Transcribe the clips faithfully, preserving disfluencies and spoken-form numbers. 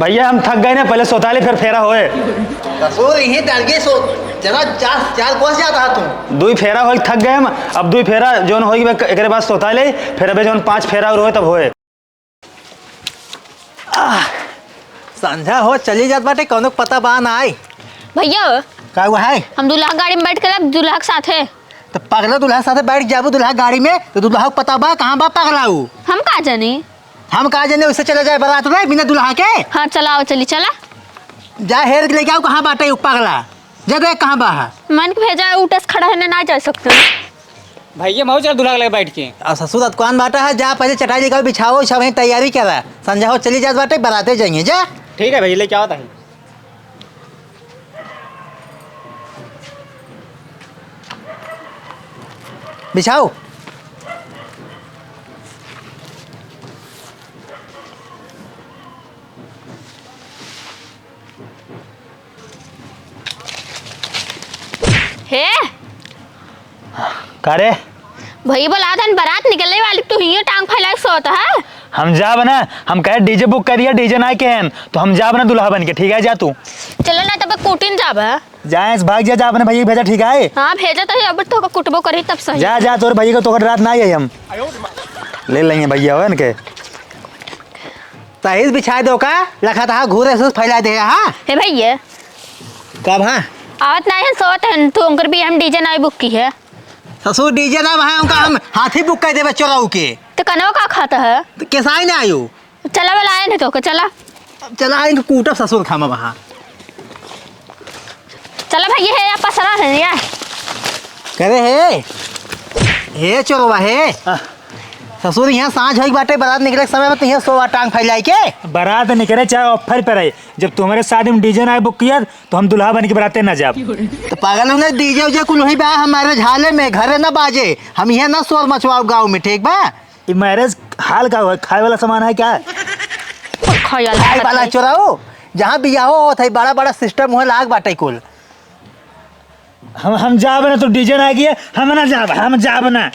भइया, हम थक गए ना, पहले सोता ले, फिर फेरा होए। ससुर, यहीं डर गए सो, जरा चार, चार कोस जाता है तू। दुई फेरा होए, थक गए हम, अब दुई फेरा जौन होई, एकरे बाद सोता ले, फिर अबे जौन पाँच फेरा और होए, तब होए। आह, संझा हो चली जात बाटे, कौनो पता बा ना आई। भइया, का हुआ है? हम दुल्हा गाड़ी में बैठ के लब दुल्हा के साथे। तो पगला दुल्हा साथे बैठ जाबू दुल्हा गाड़ी में, तो दुल्हा के पता बा कहाँ बा पगला ऊ? हम का जानी? हम का जाने, उससे चले जाए बारात में बिना दुल्हा के? हाँ, चलाओ, चली, चला। जा हेर के लेके आओ, कहाँ बाटे ऊ पगला? जा देख कहाँ बा है। मन के भेजा है, उठस खड़ा है ना, ना जा सकते। भइया, मऊ चल दुल्हा के लगे बैठ के। आ ससुर, अब कौन बाटा है? जा पहले चटाई लेके आओ, बिछाओ, सब वहीं तैयारी करा। संझा हो चली जात बाटे, बाराते जाइए, जा। ठीक है भइया, लेके आओ ताही। बिछाओ। हे, का रे? भई बोला था, बारात निकलने वाली, तू हियाँ टांग फैलाए सोत है? हम जाब ना, हम कहे डीजे बुक करिया, डीजे ना के हन, तो हम जाब ना दुल्हा बन के, ठीक है, जा तू। चलो ना, तब कूटिन जाब। जा, ऐस भाग जा, जा अपने भइया के भेजा, ठीक है? हाँ, भेजा तो है, अब तो कुटबो करी तब सही। जा, जा, तोर भइया को तोकर रात ना आई हम। ले लेंगे भइया हो इनके। तहीस बिछाए दो का, लखा तहा घूरे से फैला दे, हाँ? हे भइया। कब, हाँ? आवत नाही है, सोत है, तू उनकर भी हम डीजे ना बुक की है। ससुर, डीजे ना भाई, उनका हम हाथी बुक कर देवे चोराऊ के। तो कनवा का खाता है? तो केसाई ना आयो। चला वाला आए नहीं तो के, चला। चला आएंगे कूटब ससुर खामा वहाँ। चला भइया, हे या पसरा है या। करे हे, हे चोरवा हे। हाँ। ससुर, यहाँ साँझ होई बाटे, बारात निकले के समय में तो यहाँ सोवा टांग फैलाई के। बारात निकले चाहे ऑफर पर आई, जब तुम्हारे शादी में डीजे ना बुक किया, तो हम दुल्हा बन के बराते ना जाब। तो पागल हो ना, डीजे उजे कुल होई बा हमारे झाले में, घरे ना बाजे। हम यहाँ ना शोर मचवाओ गाँव में, ठीक बा? ई मैरिज हाल का हुआ? खाए वाला सामान है क्या? खाए वाला खाए वाला है। चोराओ, जहाँ बियाहो होत है, बड़ा बड़ा सिस्टम हुआ लाग बाटे कुल। हम, हम जाब ना, तो डीजे ना आएगी, हम ना जाब, हम जाब ना।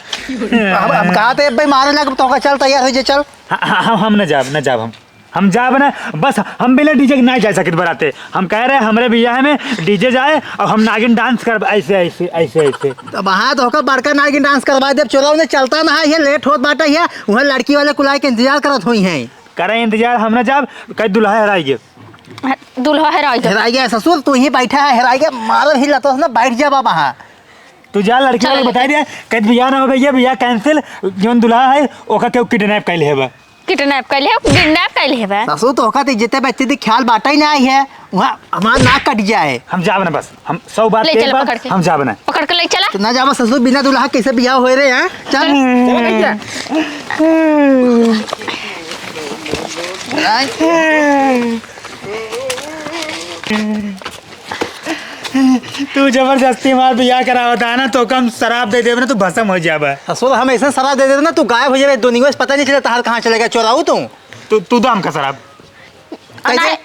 हम, हम कहा थे, भाई मारे लग, तो का चल तैयार हो जे, चल। हाँ, हाँ, हम, हम ना जाब, ना जाब हम। हम जाब ना, बस हम बिना डीजे के ना जा सकित बराते। हम कह रहे हमरे बियाह में डीजे जाए और हम नागिन डांस करब ऐसे, ऐसे, ऐसे, ऐसे। तब हाँ, तो होकर बड़का नागिन डांस करवा देब, चोरवा ने चलता ना है, ये लेट होत बाटे है, वहाँ लड़की वाले कुलाए के इंतजार करत हुई हैं। करे इंतजार, हम ना जाब, कहीं दुल्हा हेराई गए। दुल्हा हेराई गए। हेराई गए ससुर, तू ही बैठा है, हेराई गए, मारो ही लतोस ना, बैठ जा बाबा, हाँ। तू जा लड़की वाले चल। बताई दे, कहीं बियाह ना हो भैया, बियाह कैंसिल, जौन दुल्हा है, ओका केहू किडनैप कर ले बा। किडनैप कइले हो, किडनैप कइले हो बे। ससुर, तोहका तो इज्जते बेइज्जती ख्याल बाटा ही ना आई है। वहाँ हमार नाक कट जाए। हम जाब ना बस, हम सौ बात ले के एक चला बात, पकड़ के। हम जाब ना। पकड़ के ले चला। तो ना जाबा ससुर, बिना दुल्हा कैसे बियाह होए रे, हैं? चल। चलो भैया। आय। तू जबरदस्ती हमार बियाह करावत है ना, तो कम शराब दे देबे ना, तू भसम हो जाबे। ससुर, हम ऐसे शराब दे देबे ना, तू गायब हो जाबे, दुनिया से पता नहीं चले तहार कहाँ चले गए, चोराऊ तू। तू, तू दा हमका शराब। अरे।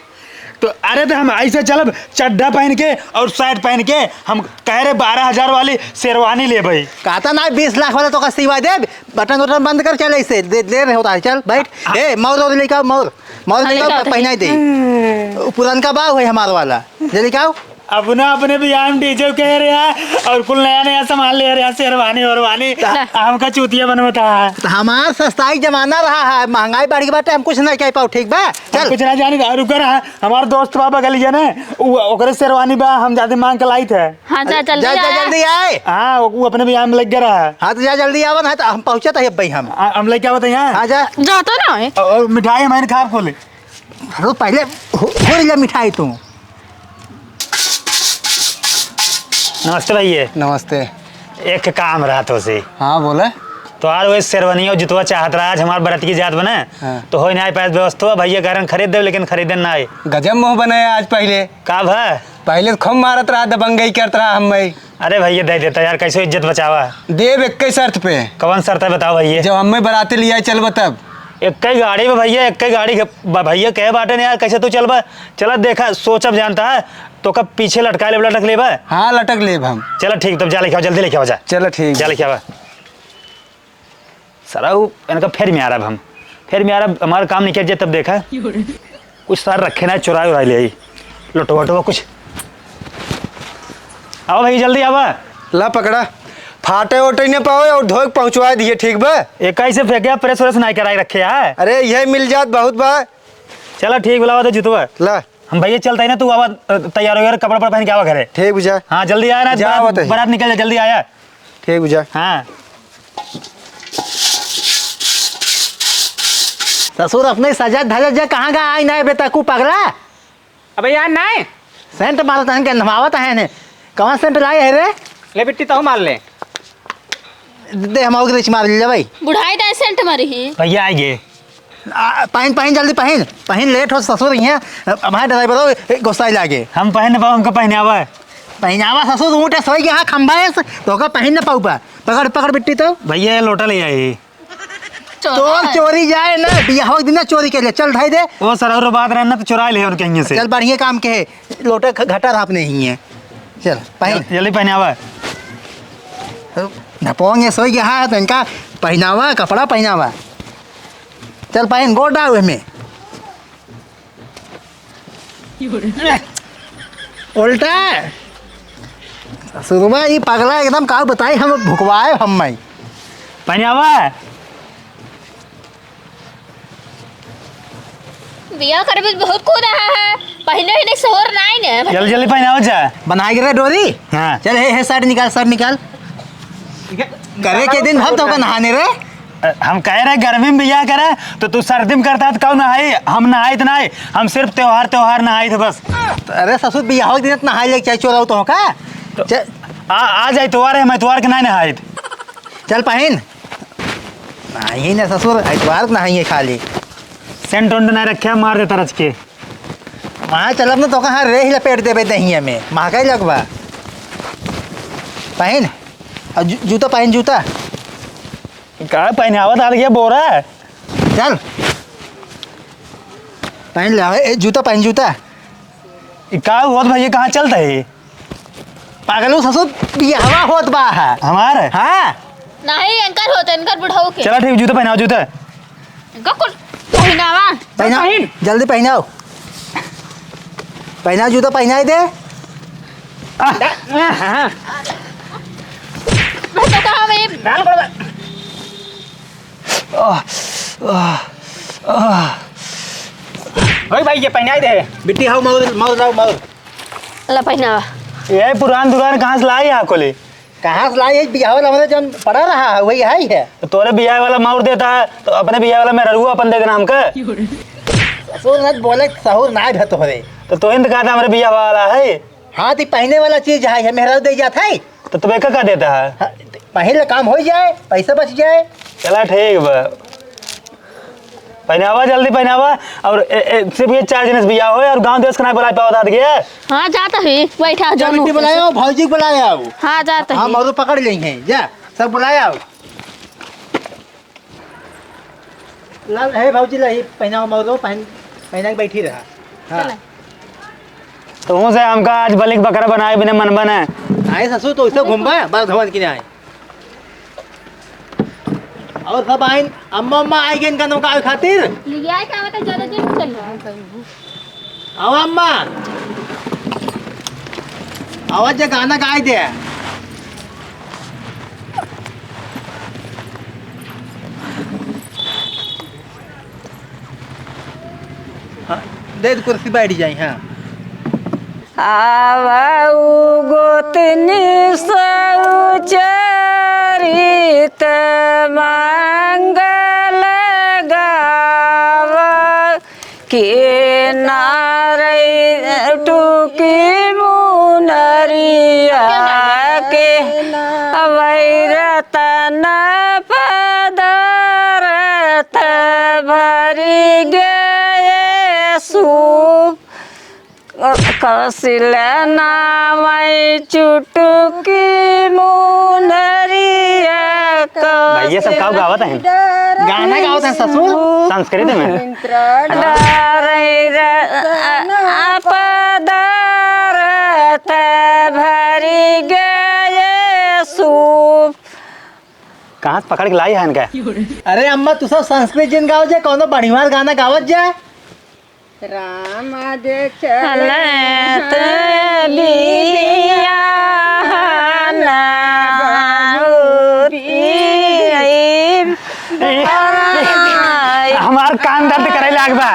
तो अरे, तो हम ऐसे चलब, चड्ढा पहन के और शर्ट पहन के, हम कह रहे बारह हजार वाली शेरवानी ले भाई। कहता ना, बीस लाख वाला तोका सिवा दे, बटन उटन बंद कर, चल ऐसे, दे, दे रहे होता है, चल बैठ। हाँ। ए, मौर और लेके आओ, मौर। मौर हाँ, लेके आओ, लेके आओ, पहनाई दे। हम्म। वो पुरनका बा, वही हमार वाला। जे लेके आओ। अब ना अपने बियाह में डीजे कह रहे हैं और कुल नया नया सामान ले रहे हैं, शेरवानी वेरवानी। ता- हमका चूतिया बनवता है। तो हमार सस्ताई जमाना रहा है, महंगाई बढ़ गई बाटे, हम कुछ नहीं कह पाओ, ठीक बा? हम चल। कुछ ना जानी, रुका रहा, हमार दोस्त बा बगलिया ने, उ-, ओकरे शेरवानी बा, हम जाते मांग के लाई थे। हाँ, जा, जल्दी जा, जा, आया। जल्दी आए। हाँ, वो, वो अपने बियाह में लग गया रहा। हाँ, तो जा, जल्दी आवा ना, तो हम पहुँचत है अब भाई हम। आ, हम लेके आवत है यहाँ। हाँ, जा। जाता ना है। और, और मिठाई हमारे खराब खोले। तो पहले हो, हो ले मिठाई तू। नमस्ते भैया। नमस्ते। एक काम रहा तो से। हाँ, बोले। तो यार, वो शेरवानी और जुतवा चाहत रहा, आज हमार बरात की जात बने। हाँ। तो हो ना पाए व्यवस्था, भैया कारण खरीद दे, लेकिन खरीदे ना आए। गजब मुँह बनाया आज पहले। का भा? पहले तो खूब मारत रहा, दबंगई करत रहा हम भाई। अरे भैया, दे देता यार, कैसे इज्जत बचावा? देब एक ही शर्त पे। कौन शर्त है, बताओ भैया। जब हमें बराती लिया चलबा तब। एक ही गाड़ी में भैया, एक ही गाड़ी के ब-, भैया कहे बाटे ना यार, कैसे तू चलबा? चला देखा, सोचब जानता है, तो कब पीछे लटका लेब, लटक लेबा? हाँ, लटक लेब हम। चला ठीक, तब जा लेके आओ, जल्दी लेके आओ, जा। चला ठीक। जा लेके आवा। सारा उ इनका फेर में आ रहा हम, फेर में आ रहा, हमारा काम निकल जाए तब देखा। कुछ सार रखे ना, चुराए उराए ले आई। लोटवा वोटवा कुछ। आवा भैया, जल्दी आवा। ला पकड़ा। फाटे ओटे न पावे और धोए के पहुँचवा दिए, ठीक बा? एक ऐसे फेंके, प्रेस व्रेस नाई कराए रखे है। अरे, यही मिल जात बहुत बा। चला ठीक, बुलावा तो जुतवा। ला। हम भैया चलता ही ना, तू आवा, अ, तैयार हो यार, कपड़ा वपड़ा पहन के आवा घरे। ठीक बुझा। हाँ, जल्दी आया ना, जा, बारात, आवत है। बारात निकल जा, जल्दी आया। ठीक बुझा। हाँ। ससुर अपने सजा धजा जा, कहाँ का आई ना है बेटा, कु पगला? अबे यार ना है। सेंट मारत है, गंधमावत है ने। कौन सेंट लाई है रे? ले बिट्टी, तहु मार ले। दे, हम आउग रिच मार ले भाई। बुढ़ाई दाई सेंट मारी ही। भैया आइगे। आ, पहिन, पहिन, जल्दी पहिन। पहिन, लेट हो ससुर, यहाँ अब हाँ ड्राइवर हो, ए, गुस्सा ही लागे। हम पहिन पाओ, हमका पहिनावा। पहिनावा ससुर, ऊँट है, सोई के हाँ खंबा है, तो का पहिन न पाऊबा। पकड़, पकड़ बिट्टी तो। भैया, ये लोटा ले आई। चोर चोरी जाए ना, बियाह के दिन चोरी के लिए, चल ढाई दे। वो सर, और बात रहना तो चुरा ले और कहीं से। चल, बढ़िया काम के है, लोटा घ-, घटा रहा अपने ही है। चल, पहिन। जल-, जल्दी पहिनावा। ढपोंगे सोई गया है, तो इनका पहिनावा, कपड़ा पहिनावा। चल, पहिन, गोड़ डाल एमे। उल्टा। ससुरवा, ई पगला एकदम, का बताई, हम भुकवाए हम माई। पहिनावा। बियाह करे में बहुत कूद रहा है, पहले ही नहीं शोर नाई ने। जल्दी, जल्दी पहनाओ जा। बनाए गिरे डोरी? हाँ। चल, हे, हे, शर्ट निकाल, शर्ट निकाल। करे के दिन भर तो का नहाने रे। अ, हम कह रहे गर्मी में बियाह करे, तो तू सर्दी में करता तो कौन नहाई? हम नहाई तो नहीं, हम सिर्फ त्योहार, त्योहार नहाई थे बस। अरे ससुर, बियाह के दिन नहाई लेके चाहे चोराऊ तो हो का? तो चे- आ, आ जाए त्योहार है, हम त्योहार के नहीं नहाई थे। चल पहिन। नहीं ना ससुर, एतवार के नहाइए खाली। सेंट उंट नहीं रखे, मार देता रच के। वहाँ चलब ना तो कहाँ रेह लपेट देबे दहिया में, महकाई लगबा। पहिन, और जू-, जूता पहिन, जूता। का पहिनावत आ गया बोरा? चल। पहिन ले, ए, जूता पहिन, जूता। ई का होत भैया, कहाँ चलता है? पागलू ससुर, बियाहवा होत बा है। हमार? हाँ। नहीं, एनकर होत, एनकर बुढ़ऊ के। चला ठीक, जूता पहिनाओ, जूता। एनकर कुल पहिनावा। पहिना, पहिन। जल्दी पहिनाओ। पहिनाओ, जूता पहिनाई दे। आ। दा-, हाँ, हाँ। मैं तो कहा, मैं डाल पड़वा। आह, आह, आह। ओए भाई, ये पहिनाई दे। बिट्टी, हाउ मौर, मौर लाओ, मौर। ला पहिनावा। ये पुरान दुकान कहाँ से लाई है कोली? कहाँ से लाई है? बियाह वाला हमारे जौन पड़ा रहा है, वही है ही है। तो तोरे बियाह वाला मौर देता है, तो अपने बियाह वाला मेहररुआ अपन दे देना हमका। ससुर मत बोले, सहूर ना है तोहरे। तो तोहिन तो कहा था हमारे बियाह वाला है। हाँ, तो पहिने वाला चीज है, ये मेहरारू दे जात है। तो तू एका का देता है? हाँ, पहिन ले काम हो जाए, पैसा बच जाए। चला ठीक बा। पहिनावा, जल्दी पहिनावा। और ए, ए, सिर्फ ये चार जने से बियाह होए और गाँव देश के ना बुलाए पावत आदि के। हाँ, जाता है, बैठा जा, जानू। बिट्टी बुलाओ, भौजी के बुलाओ। हाँ, जाता हाँ, है। मौरू पकड़ लेंगे, जा, सब बुलाओ। लाल, हे भौजी, ला, ये पहिनावा मौरो, पहिन, पहिना के बैठी रहा। हाँ। चले। तोहूँ से हमका आज बलिक बकरा बनाए बिना मन बने। आए ससुर, तो इसे घूमबा, बार धवन की नहीं आए। और सब आइन, अम्मा, अम्मा आए गए इनका नौका खातिर। लियाए का बता, ज्यादा दिन चल। आओ अम्मा, आवाज जे गाना गाई दे। हाँ, दे दे कुर्सी बैठ जाई, हाँ। आवा उ गोतनी सउचरित मंगल गावा। के नारई टुकी मुनरिया के अवै रतन पदारथ भरि गए सूप। कौसिल नावै चुटुकी मुनरिया। भैया सब का गावत हैं? गाना गावत हैं ससुर। संस्कृत में। डरै र-, आ, पदारथ भरि गए सूप। कहाँ से पकड़ के लाई है इनका? अरे अम्मा, तू सब संस्कृत जिन गाओ जे, कौनो बढ़िया गाना गावत जा। राम जे चलत बियाहना होती। हमार कान दर्द करे लाग बा।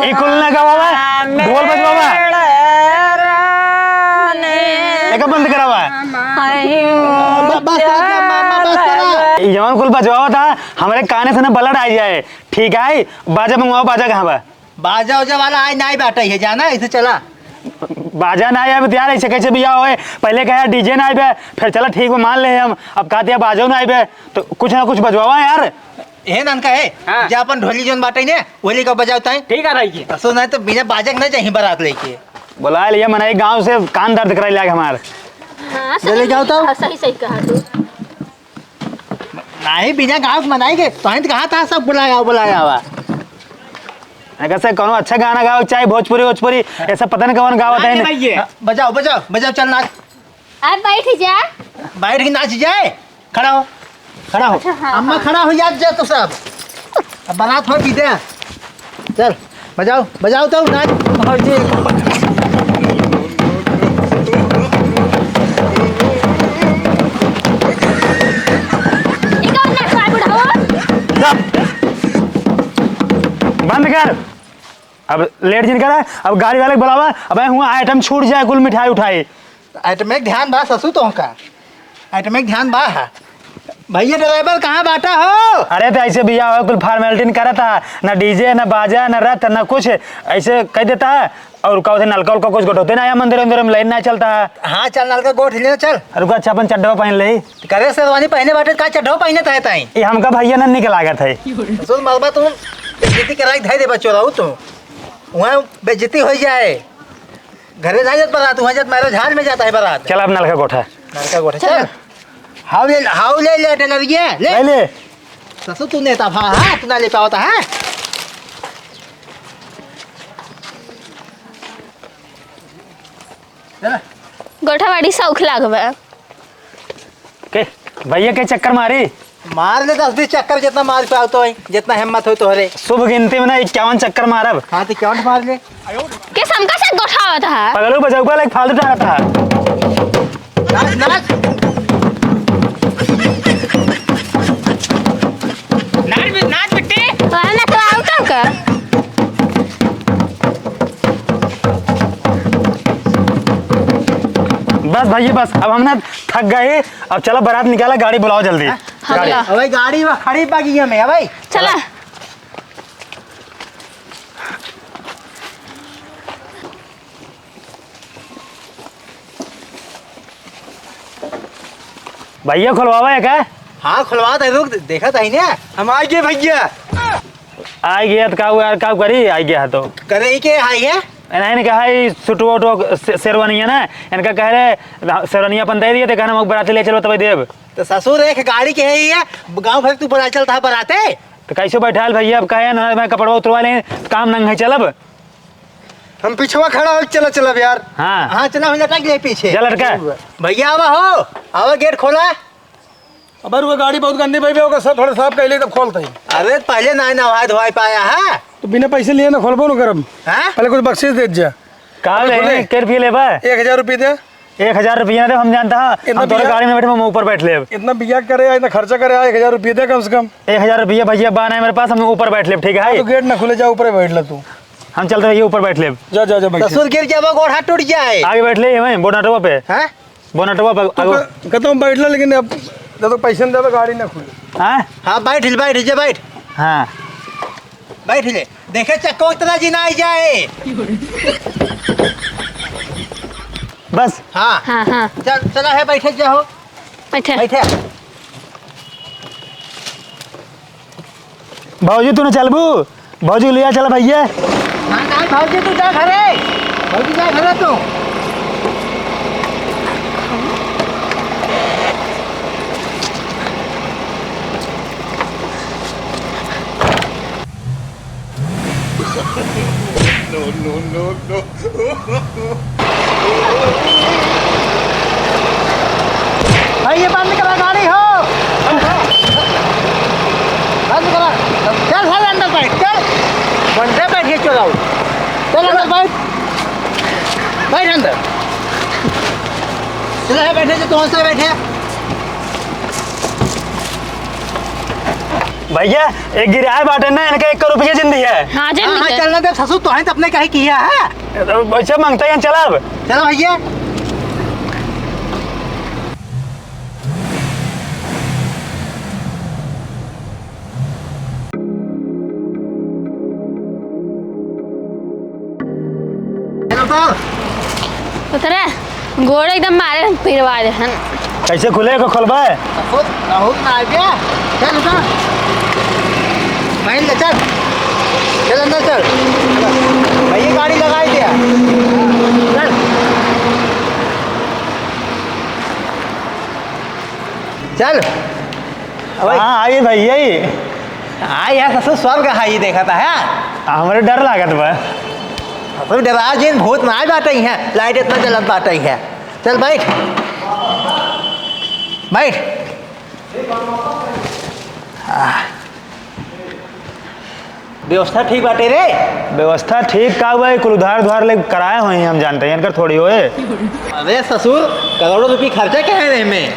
ई कुल ना गवावा, ढोल बजवावा। एका बंद करावा। ब-, बस कर जा, मा-, मा-, बस करा। ई जवन कुल बजवावा था, हमरे काने से ना blood आ जाए। ठीक है, बाजा मंगवाओ, बाजा कहाँ बा? बाजा उजा वाला आज नाई बाटे है, जाना, ऐसे चला। बाजा नाई आवे तो यार, ऐसे कैसे बियाह होए? पहले कहा DJ नाई बे, फिर चला ठीक बा, मान ले हम। अब कहते हैं बाजो नाई बे, तो कुछ ना कुछ बजवावा यार। हे ननका है, हाँ। जा अपन ढोली जोन बाटे ने, वही का बजाओ ताई। ठीक है, रही। असो नहीं तो बिना बाजा के ना जाही बारात लेके। बुला लिया मने गाँव से, कान दर्द कराई लाग हमार। हाँ, ले, ले सही, जाओ तो। हाँ, सही, सही कहा तू। नाही, बिना गाँव के मनाई के, तोहिन तो कहा था सब बुलाया, बुलाया हुआ। अगर से कोनो अच्छा गाना गाओ, चाहे भोजपुरी, भोजपुरी, ऐसा पता नहीं कौन गावत है। हाँ, बजाओ, बजाओ, बजाओ, चल नाच। अब बैठ जा। बैठ के नाच जाए, खड़ा हो, खड़ा हो। अच्छा, हाँ, अम्मा, हाँ। खड़ा हो, याद जा तो सब। अब बारात हो, जीते हैं। चल। बजाओ, बजाओ तो, नाच, भौजी। ई कौन नाच बा, बुढ़ऊ? बंद कर। अब लेट जिन करा, अब गाड़ी वाले के बुलावा। अब हुआ item छूट जाए, कुल मिठाई उठाई। Item एक ध्यान बा ससु तोहका। Item एक ध्यान बा। भैया driver कहाँ बाटा हो? अरे तो ऐसे भैया हो, कुल formality न करत हा, ना DJ, ना बाजा, ना रथ, ना कुछ, ऐसे कह देता है। और का होते नलका उलका कुछ गोठौते ना आया मंदिर उंदिर में, लाइन ना चलता है। हाँ चल नलका गोठ ले चल। अरे रुका, अच्छा अपन चड्ढवा पहन ले। करे शेरवानी पहने बाटे का चड्ढवा पहने तहे ताई? ये हमका भैया ना निक लागत है। सुन मलबा तू बेइज्जती कराई धाई दे बच्चों रहू तू। वहाँ बेइज्जती हो जाए। घरे ना जात बारात, वहाँ जात marriage hall में जाता है बारात। चल अब नलका गोठा। नलका गोठा, चल। चल। हाउ ले, हाउ ले, ले, डलरिया, ले। ले, ले। ससुर, तू नेता भा, हाँ? तू ना ले पावता, हाँ? चल। गोठा बाड़ी सौख लागबा। के भैया के चक्कर मारी? मार ले दस बीस चक्कर, जितना मार पावत होई, जितना हिम्मत होई तोहरे। शुभ गिनती में ना इक्यावन चक्कर मारब। हाँ, तो इक्यावन मार ले। के समका से गोठावत है? पगलू बजौबा लाइक फालतू टारत है। नाच, नाच। नाच बे-, नाच बेटी। वह नचवाऊ तो का? बस भैया बस, अब हम ना थक गए, अब चला बारात निकाला, गाड़ी बुलाओ जल्दी। हाँ, गाड़ी। बुलाओ। अबे गाड़ी वह खड़ी बगिया में है भाई। चला। भैया खोलवावा है का? हाँ खोलवा दे, रुक देखा था ही ना। हम आ गए भैया। आ गया तो का हुआ यार, का करी? आ गया है तो। करे ही के आई है? नहीं, नहीं कहा, ये सुटवा उटवा से-, शेरवानी है ना, इनका कह रहे शेरवानी अपन दे दिए, तो कहना हम बराती ले चलो तब देब। तो ससुर एक गाड़ी के है ये, गाँव भर तू बुला चलता है बराते। तो कैसे बैठाल भैया, अब कहे ना मैं कपड़वा उतरवा लें, काम नंग है चलब। हम पिछवा खड़ा हो, चला चलब यार। हाँ। हाँ चला हो, लटक ले पीछे। जा लटका। भैया आवा हो, आवा गेट खोला। अब वो गाड़ी बहुत गंदी भई बे, ओकर सब थोड़ा साफ कर ले तब खोलते ही। अरे पहले ना नहाए धोए पाया है। तो बिना पैसे लिए ना खोलबो ना करब। हाँ? पहले कुछ बख्शीश दे जा। का ले? बोले, के रुपये लेबा? एक हजार रुपये दे। एक हजार रुपया ना दे, हम जानता है। इतना हम तोरे बिया-, गाड़ी में बैठे, हम ऊपर बैठ लेब। इतना बिया करे, इतना खर्चा करे, एक हजार रुपये दे कम से कम। एक हजार रुपया भैया बा ना मेरे पास, हम ऊपर बैठ लेब, ठीक है? तो गेट ना खुले, जा ऊपर बैठ ले तू। हम चलते भैया ऊपर बैठ लेब। जा, जा, जा, बैठ। ससुर गिर जाबो, गोड़ हाथ टूट जाए। आगे बैठ ले, वहीं बोनटवा पे। हैं? बोनटवा पे, तो आगो। क-, कहता हूँ बैठ ले, लेकिन अब जब तक पैसे नहीं दे तो गाड़ी ना खुले। हैं? हाँ, बैठ ले, बैठ ले, बैठ। हाँ। बैठ ले। देखे चक्को उतरा जी ना आई जाए। बस। हाँ। हाँ, हाँ। चल, चला है, बैठे जाओ। बैठे। बैठे। भौजी, तू ना चलबू? भौजी, लिया चला भैया। ना, ना, भौजी, तू जा घरे। भौजी, जा घरे तू। No, no, no, no। भाई, ये बंद करा गाड़ी हो। बंद करा। चल, चल, अंदर। बैठ, चल। बंदे बैठे चलाओ। चल अंदर बैठ। बैठ अंदर। चल, है बैठे जो, कौन सा बैठे? भैया, एक गिराए बाटे ना, इनके एक रुपये जिंदी है। हाँ, जिंदी हाँ, हाँ, है। चल ना दे ससुर, तो है तो अपने काहे किया है? वैसे मांगता है, चल अब। चलो भैया। उतरे, गोड़ एकदम मारे हम पिरवा दे हन। कैसे खुले को खोलबा है? बहुत, बहुत ना आ गया। चल उतर। पहन ले, चल। चल अंदर चल। भैया गाड़ी लगाई दे। चल। चल। अबे। हाँ, आई भैया ही। हाँ यार, ससुर स्वर्ग है, ये देखा था, है? हमरे डर लागत बा। ससुर डरा जिन, भूत ना बाटे ही है, लाइट इतना जलत बाटे ही है। चल बैठ, बैठ। आह। व्यवस्था ठीक बाटे रे? व्यवस्था ठीक का हुआ है, कुल उधार उधार ले कराए हुए हैं, हम जानते हैं, इनकर थोड़ी होए। अरे ससुर, करोड़ों रुपये खर्चा क्या है रे में?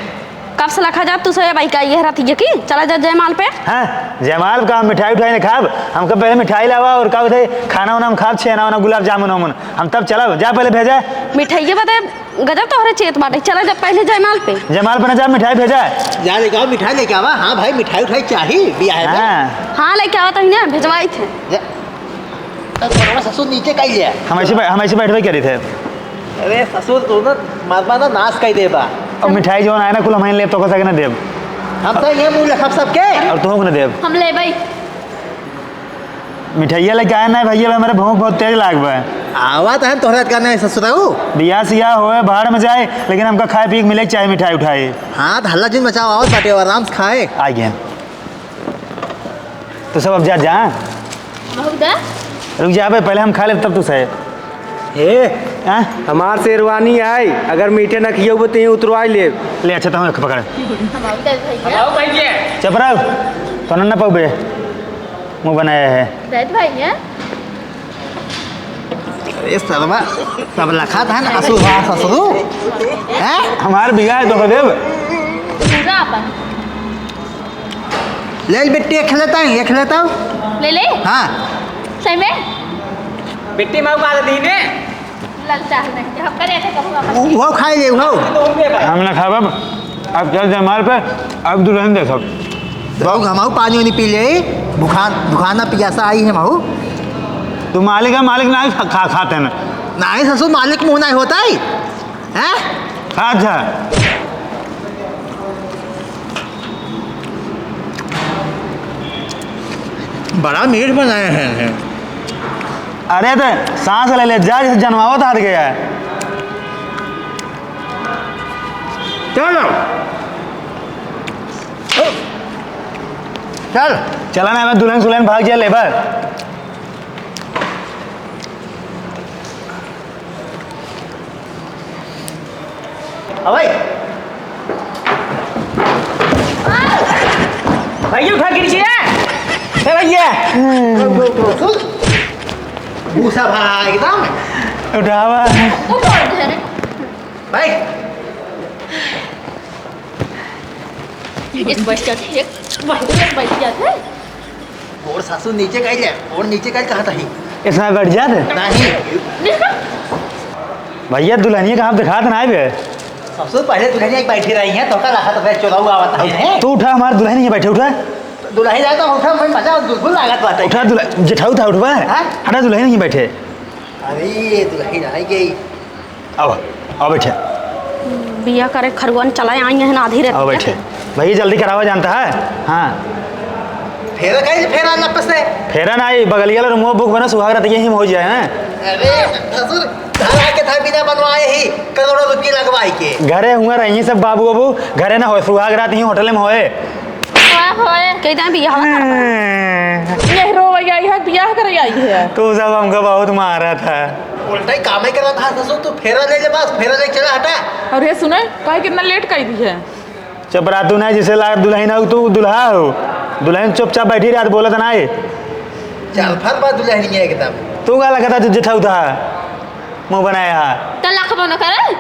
कब से लखा जात तू से भाई का ये रहती है कि चला जा जयमाल पे? हाँ, जयमाल का हम मिठाई उठाई नहीं खाब, हमका पहले मिठाई लावा और का होते खाना उना हम खाब, छेना उना गुलाब जामुन वामुन, हम तब चलब, जा पहले भेजा। मिठाई के बदे गजब तोहरे चेत बाटे, चला जा पहले जयमाल पे। जयमाल पे ना जा, मिठाई भेजा। जा लेके आओ, मिठाई लेके आवा। हाँ भाई, मिठाई उठाई चाही बियाह में। हाँ। हाँ, लेके आवा तभी ना, भेजवाई थे। जा। तब बड़वा ससुर नीचे का ही है। हम ऐसे बै-, हम ऐसे बैठबे करी थे। अरे ससुर, तू ना मरबा ना नाश कर देबा। और मिठाई जो आए ना, कुल हम लेब तो को सके ना देब। हम तो ये मुंह रखब सबके। और तुम को ना देब। हम लेबै। मिठाइया लेके आए ना भैया, हमारे भूख बहुत तेज लाग बा। आवा तो है तोहरा का नहीं ससुराऊ। बियाह सियाह होए, भाड़ में जाए, लेकिन हमका खाए पिए के मिले के चाहे मिठाई उठाई। हाँ, तो हल्ला जिन मचाओ, आवत बाटे, आराम से खाए। आ गए। तो सब अब जा, जा। बहुत है? रुक जा बे, पहले हम खा ले तब तू सहे। ए, हाँ? हमार शेरवानी आई, अगर मीठे न खियौबे तो यहीं उतरवाई ले। ले, अच्छा, तो हम पकड़। हम आउत है भैया। चुप रहो, तो न, न पाउबे। मुंह बनाया है। बैठ भाई है। अरे सरवा, सब लखा था ना, असुर भा ससुरु। हैं? हमार बियाह है तो देब। पूरा अपन। ले ले बिट्टी, एक लेता है, एक लेता हूँ। ले ले। हाँ। सही में? बिट्टी माऊ का दीने। ललचा है नहीं, हम करे थे कहूँगा। वो, वो खाई ले, वो। हम ना खाब अब। अब चल जयमाल पे, अब दुल्हन देखब। बाबू, घमाऊ पानी वानी पी ले, भुखान, भुखाना पियासा आई है माऊ। तू मालिक है, मालिक ना खा, खा, खाते हैं। नहीं ससुर, मालिक मुँह नहीं होता है। हैं? अच्छा। बड़ा मीठ बनाए हैं। अरे तो सांस ले ले, जा, जैसे जनमावत हाथ गया है। चलो। चल। चला ना, मैं दुल्हन सुल्हन भाग जाए लेबर। अबे। भैया उठा गिर गया। ए भैया। भूसा भरा एकदम। उठावा। वो कौन है? भाई। इस बैठ जाते हैं, एक बैठ, एक बैठ जाते हैं। और सासू नीचे कइले, और नीचे कइले कहा था ही। इसमें बैठ जाते? नहीं। भैया, दुल्हनिया का आप दिखात ना आए बे। सबसे पहले दुल्हनिया एक बैठी रही है, तो का रहा तो फिर चुराऊ आवत है। तू उठा, हमार दुल्हन नहीं बैठे, उठा। दुल्हन जाए तो उठा, मैं मजा दुलबुल लागत बाटे। उठा दुल्हन, जेठाऊ था, उठवा। हाँ? हटा, दुल्हन नहीं बैठे। अरे, दुल्हन आ गई। आवा, आवा बैठे। बिया करे खरुआन चला आई हैं आधी रात आओ के। बैठे। भैया जल्दी करावा जानता है। हाँ। फेरा काहे से फेरा लपस से? फेरा ना आई, बगलिया वाला रूमवा बुक बना, सुहाग रात यही में हो जाए हैं। अरे, ससुर, घर आके था बिना बनवाए ही करोड़ों रुपये लगवाई के। घरे हुआ रही सब बाबू बाबू, घरे ना हो, सुहाग रात ही होटल में होए। का होए? कह दें बियाह करबा। ये रोवै आई है, बियाह करे आई है। तू सब हमको बहुत मारा था। उल्टा ही काम ही करा था ससुर, तू फेरा ले ले बस, फेरा ले चला हटा। और ये सुने, काहे कितना लेट कर दी है? चुप रहा तू, नहीं जिसे लाग दुल्हन हो तू दुल्हा हो। दुल्हन चुपचाप बैठी रहा, बोलत ना है। अल्फर बा दुल्हनिया एकदम। तू का लगता तू जेठउता है, मुँह बनाया है। त लखबो न करे।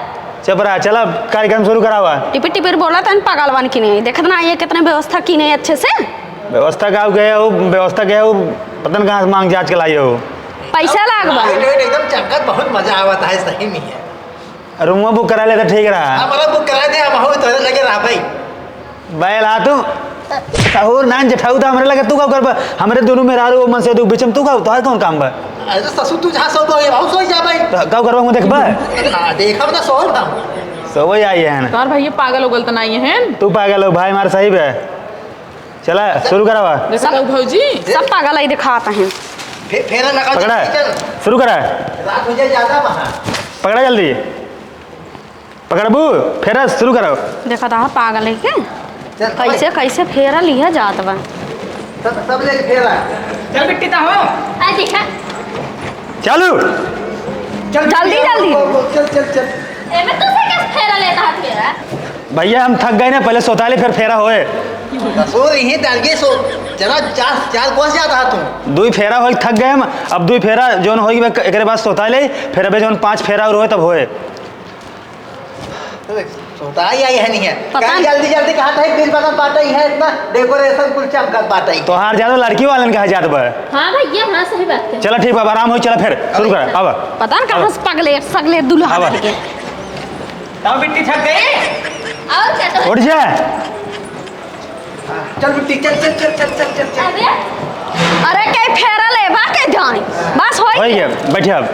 चुप रहा, चला कार्यक्रम शुरू करावा। टिपिर टिपिर बोला तन पागल बन की नहीं, देखत ना ये कितने व्यवस्था की नहीं अच्छे से। व्यवस्था का गए हो, व्यवस्था गए हो, पता न कहाँ से मांग जांच के लाई हो। पैसा लाग बा। लाइट, लाइट एकदम चमकत, बहुत मजा आवत है सही में है। रूमवा बुक करा लेता ठीक रहा। हमारा बुक करा दे, हम हो तोरे लगे रहा भाई। बैल आ तू। सहूर नान जेठउता हमरे लगे तू का करबा? हमरे दोनों मेहरारू मन से दुख बीच में तू का, तोहार कौन काम बा? अरे ससुर तू जहाँ सोबो ये भाव सोई जा भाई। तो का करबा मुँह देखबा? हाँ, देखब ना सोब हम। सोबो आई है ना। तोहार भैया पागल उगल त नहीं है। तू पागल हो भाई, मार सही बे। चला शुरू करावा। देखा तो भौजी। सब पागल ही दिखाता है। फे-, फेरा लगा पकड़ा। चल। शुरू करा। रात हो जाए ज्यादा वहाँ। पकड़ा जल्दी। पकड़बू, फेरा शुरू करो। देखा था पागल है के? चल, कैसे, भाई। कैसे फेरा लिया जात बा? सब, सब ले फेरा। चल बिट्टी ता हो। आ देखा। चालू। चल, जल्दी, बिट्टी, जल्दी। चल, चल, चल। एमे तो से कैसे फेरा लेता है फेरा? भैया, हम थक गए ना, पहले सोता ले, फिर फेरा होए। ससुर, यहीं डाल के सो, चला, चार, चार कोस जाता है तू। दुई फेरा होए, थक गए हम, अब दुई फेरा जौन होए, एकरे बाद सोता ले, फिर अबे जौन पांच फेरा और होए, तब होए। सोता ही आई है नहीं है। पता कल नहीं। जल्दी जल्दी कहा था, बिल बनत बाटे ही है, इतना decoration कुल चमकत बाटे ही। तोहार ज्यादा लड़की वालन कहा जात बा। हाँ भैया, हाँ, सही बात है। चला ठीक बा, अब आराम हो, चला फिर शुरू कर, अब। पता न कहाँ से पगले सगले दुल्हा आवा। बन के। तब बिट्टी थक गई। और क्या तो उठ जा। चल बिट्टी, चल, चल। अरे, अरे, के फेरा लेबा के जानी। बस होई होई गया। गया, बैठिया अब।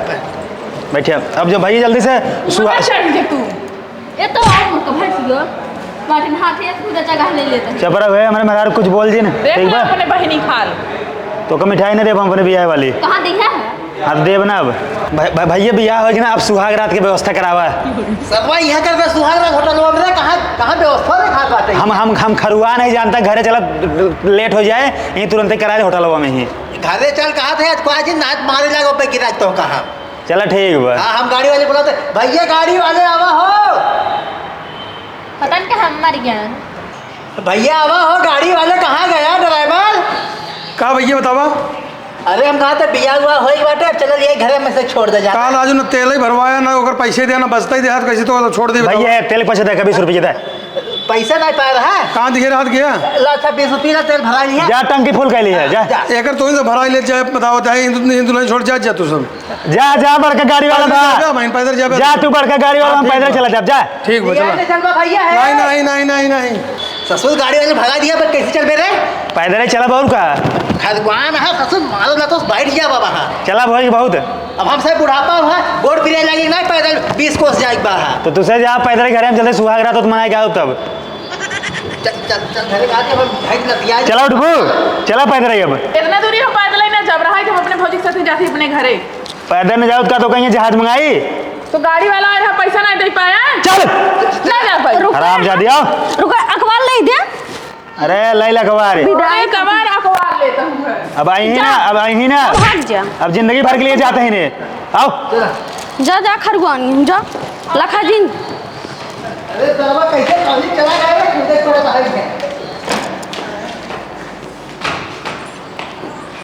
बैठिया अब। अब जो भैया जल्दी से सुहा- मत चढ़ जे तू। ये तो और मुख भर सियो। माटिन हाथ एक पूरा जगह ले लेता है। चपरा हुए, हमरे मेहरारू कुछ बोल जी ना। देख ठीक लो बा? अपने बहिनी खाल। तो का मिठाई ना देब हम अपने बियाह वाली। कहाँ दी है? हाँ, देब ना अब। भाई, भाई, भैया बियाह होई कि ना, अब सुहाग रात के व्यवस्था करावा। सरवा यहाँ कर बे सुहाग रात होटल में रे, कहाँ, कहाँ व्यवस्था रे खात बाटे? हम, हम, हम खरुआ नहीं जानता, घरे चला, लेट हो जाए, यहीं तुरंते करा ले होटलवा में ही। घरे चल कहा थे, आज को आज नाच मारे लागो पे गिरा तो कहाँ? चला ठीक बा। हाँ, हम गाड़ी वाले बुलाते, "भैया गाड़ी वाले आवा हो।" पता नहीं हम मर गया। भैया आवा हो, गाड़ी वाले कहाँ गया ड्राइवर? का भैया बतावा? अरे हम कहा थे बियाह हुआ होई बाटे, अब चलो ये घरे में से छोड़ दे जा। काल आज न तेल ही भरवाया, ना ओकर पैसे दिया, ना बस्ता ही दिया, तो कैसे तो छोड़ दे बतावा? भैया तेल पैसे दे, बीस रुपये दे। पैसा नहीं पाए रहा। कहाँ दिखे रहा गया? ला अच्छा बीस रुपये ना तेल भरा लिया। जा टंकी फुल कर लिया, जा। जा। एकर तो ही तो भरा ले जाए, बताओ, चाहे हिंदू, हिंदू नहीं छोड़ जा, जा तू सब। जा, जा, बड़का गाड़ी वाला जा, था। जा, बहन, पैदल जा, जा, पैदल। तू बड़का गाड़ी वाला, हाँ, हम ठीक पैदल बा। चला जाब, जा। ठीक बा, भैया, चला। ले चल बा, भैया है। नहीं, नहीं, नहीं, नहीं, नहीं। ससुर गाड़ी वाले भगा दिया, पर कैसे चल बे रे? पैदल ही चला बा, और का? खरगवान है, ससुर मारो ना तो बैठ गया बाबा, हाँ। चला भाई, बहुत। अब हमसे बुढ़ापा हुआ, गोड़ पिराए लगी, नहीं पैदल बीस कोस जाए बा, हाँ। तो तुसे जा पैदल ही घरे, हम चलते सुहाग रात तो मनाए के आओ तब। चल, चल, चल, घरे का दे, हम भाई लतिया। चला उठबू, चला पैदल ही अब। इतना दूरी हम पैदल ही ना जब रहा है कि हम अपने भौजी के साथ ही जाती अपने घरे। पैदल न जाओ का तो कहीं जहाज मंगाई। तो गाड़ी वाला आज हम पैसा नहीं दे पाया। चल। ना जा पाई। रुको। हरामजादी, आओ। रुको, अखबार ले दे। अरे, ले ले अखबार। विदाई अरे, अखबार, अखबार लेता हूँ घर। अब आई ही ना, अब आई ही ना। अब भाग जा। अब जिंदगी भर के लिए जाते ही नहीं। आओ। जा, जा, खरगवानी, जा। लखा जिन। अरे, सरवा कैसे पानी चला गया रे, खुदे थोड़ा बाहर है।